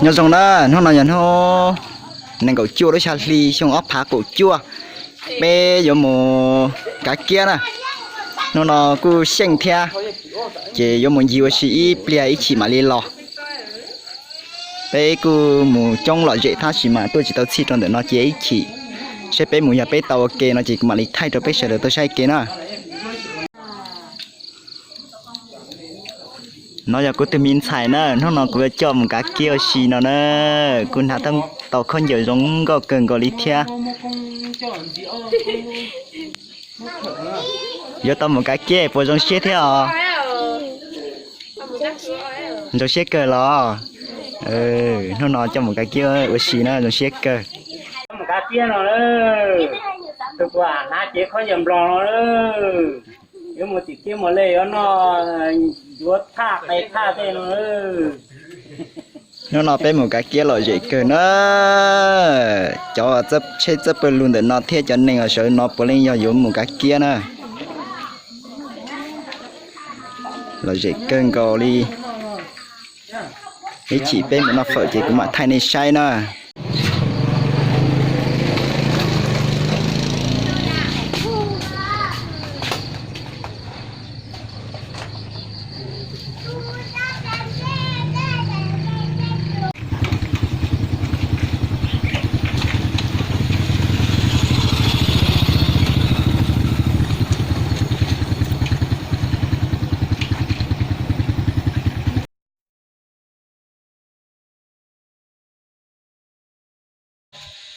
Nyob zoo na, hnub no yog hnub nees nkaum cuaj lub xya hli xyoo ob phav kaum cuaj, peb yuav mus kav kiab na. Hnub no kuj xyeej thiab, ces yuav mus ncig ua si ib pliag ib chim mam li los. Peb kuj mus coob lom zem tab sis mas tuaj tsis tau txhij rau ntawm no ces ib chim seb peb mus yog peb tau ua ke no ces kuv mam li thaij rau peb sawv daws tau saib ke na. No yog kuv tus me ntxhais na, hnub no kuv yuav coj mus kav kiab ua si no na. Kuv hnav tau khaub ncaws zoo nkauj kawg nkaus li thiab. Yuav tau mus kav kiab puas zoo siab thiab os? Zoo siab kawg los? Hnub no coj mus kav kiab ua si na zoo siab kawg. Mus kav kiab no, tus kuv hnav cev khaub ncaws nploos no, yuav mus tim kiab mus le yuav noj, yuav thaj qe thaj tej no. Hnub no peb mus kav kiab lom zem kawg na. Cov tsheb txawj pawg lug ntawm no thiab cov neeg uas sawv no puav leej yog yuav mus kav kiab na. Lom zem kawg nkaus li. Ib chim peb mus noj fawm ces kuv mam thaij nej saib na.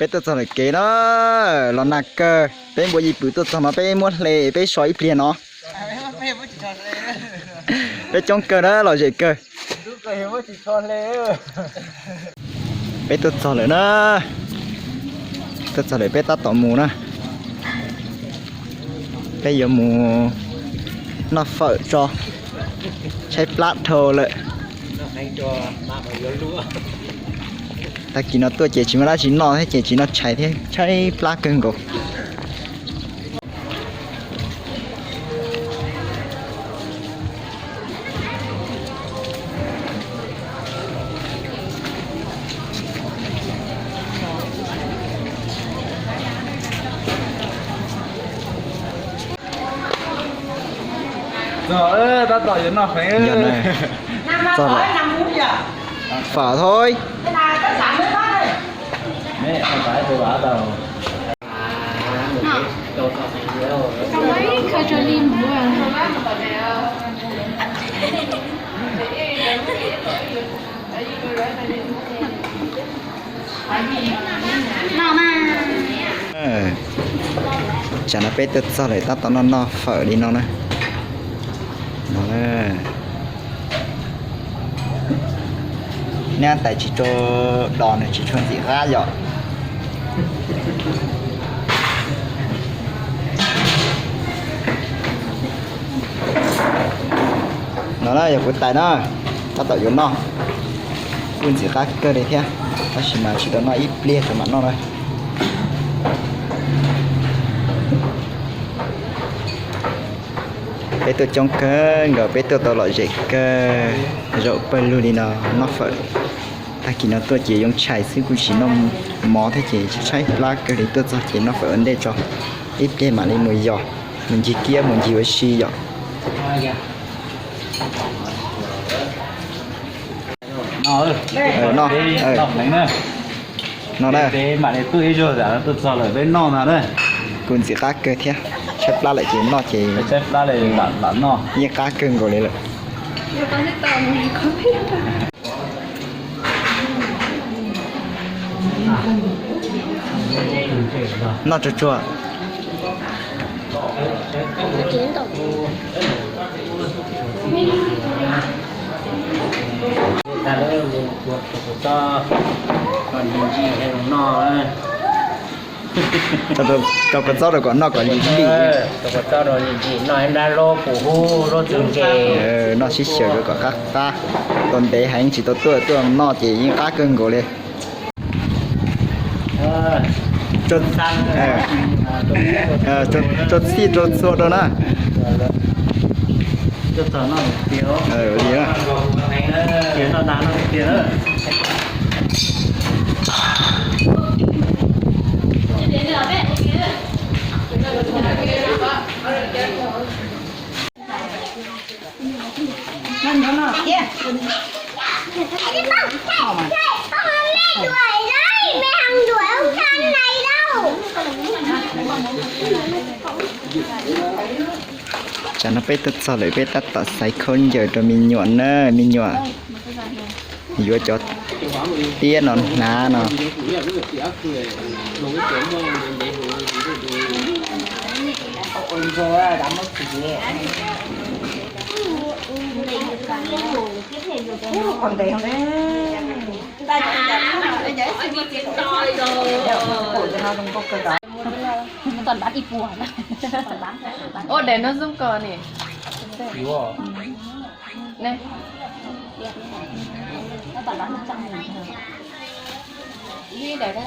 Peb tuaj txog lawm kev na, los nag kawg, peb npua yim pwm tuaj txog no peb muab hle peb so ib pliag no. Peb coob kawg na, lom zem kawg. Peb tuaj txog lawm na, tuaj txog lawm peb tab tom mus na. Peb yuav mus noj fawm tso, tshaib plab dhau lawm. Tag kis no tuaj ces tsis muaj dab tsi noj thiab ces tsis noj tshais thiab, tshaib plab kawg nkaus. Txog, tab tom yuav noj heev. Txog lawm. Fawm thôi. Tsam no peb tuaj txog lawm tab tom noj noj fawm li no na. No, neb tais tsis tshua dos nws tsis tshua ntxim qab yom. No na yog kuv tais na, tab tom yuav noj, kuj ntxim qab kawg li thiab, tab sis mas tsis tau noj ib pliag tso mam noj na. Peb tuaj coob kawg nkaus, peb tuaj tau lom zem kawg, zaum pawg lug li no noj fawm. Tag kis no tuaj ces yoo tshais xwb kuj tsis noj mov thiab ces tshaib plab kawg li, tuaj txog ces noj fawm ua ntej tso, ib pliag mam li mus yos, mus ncig kiab mus ncig ua si yom. No, no, mam li tuaj ib zaug tas tuaj txog lawm peb noj no na. Kuj ntxim qab kawg thiab, tshaib plab lawm ces noj ces yeej qab kawg nkaus li lawm. Noj tsuag tsuag. Rau kua txob rau kom noj kom lim lim. Noj sib xyaw kom qab qab. Tau ntev heev tsis tau tuaj, tuaj noj ces yeej qab kawg nkaus li. Rau txhij rau txhua rau na. Li na. Tsam no peb tuaj txog lawm, peb tab tom xaiv khaub ncaws rau me nyuam na, me nyuam yuav cov tiab no hnav no. Ua daim no zoo kawg ni. Ib daim.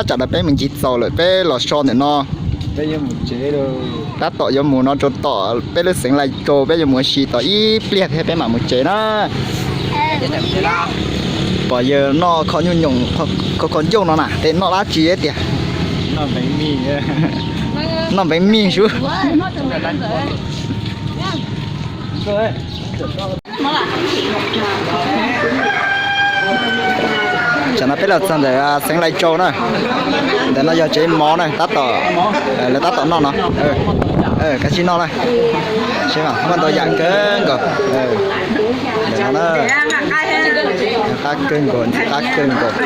Tsam no peb mus ncig txaus lawm, peb los so ntawm no. Tab tom yuav mus no rau tom peb lub xeev Lai Châu, peb yuav mus ua si tom ib pliag thiab peb mam mus tsev na. Pom yawg noj kho nyuj nyoos, kho kho ncauj no na, tej noj dab tsi tiag? Noj npeev mij sub. Tsam no peb los txog ntawm xeev Lai Châu na. Ntawm no yog tsev mov na, tab tom, lawv tab tom noj no. Kav tsij noj na. Seb mas muaj ntau yam kawg nkaus. Ntawm no na, qab kawg nkaus, qab kawg nkaus.